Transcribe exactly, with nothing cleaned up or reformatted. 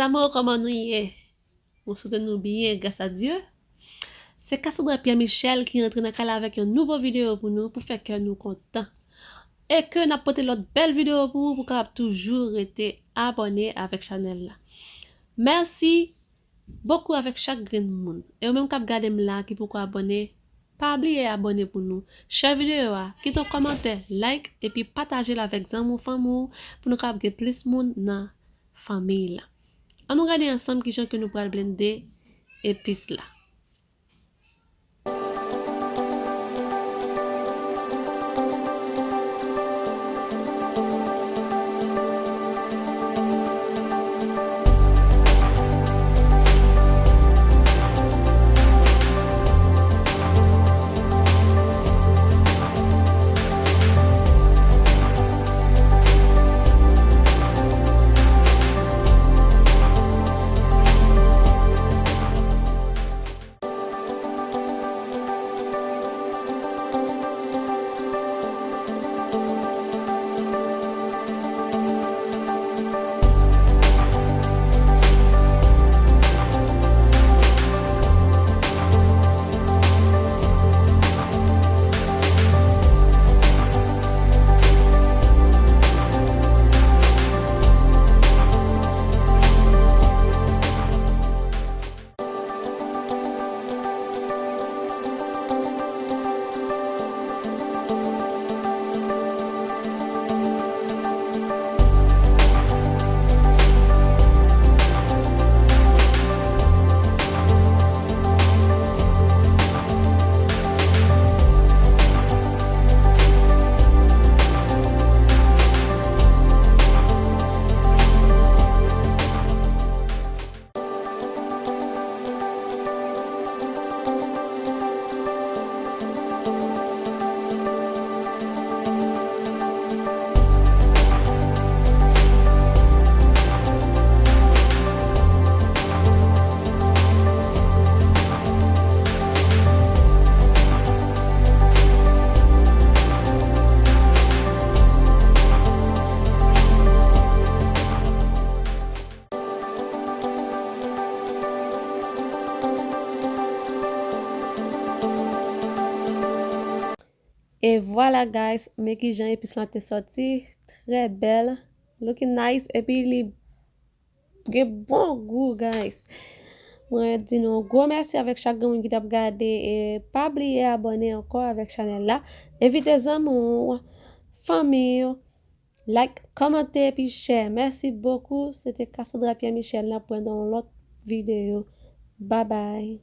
Mes amours, kòman nou ye? Mwen swete nou byen, gras a Dye. Se Cassandra Pierre Michel ki rantre nan kay la avèk yon nouvo videyo pou nou, pou fè kè nou kontan. E ke n ap pote lòt bèl videyo pou ou, pou w kapab toujou rete abòne avèk chanèl la. Mèsi bokou avèk chak grenn moun. E ou menm k ap gade m la, ki poko abòne, pa bliye abòne pou nou. Share videyo a, kite yon kòmantè, like, epi pataje l avèk zanmi w, fanmi w, pou nou kapab gen plis moun nan fanmi la. Ann nou gade ansanm kijan ke nou pral blende epis la. E vwala, guys, men kijan epis lan te sòti. Trè bèl. Looking nice. Epi li gen bon gou, guys. Mwen di nou yon gwo mèsi avèk chak grenn moun ki t ap gade. E pa bliye abòne ankò avèk chanèl la. Envite zanmi w, fanmi w, like, kòmante epi share. Mèsi bokou. Se te Cassandra Pierre Michel. N ap wè nan yon lòt videyo. Babay.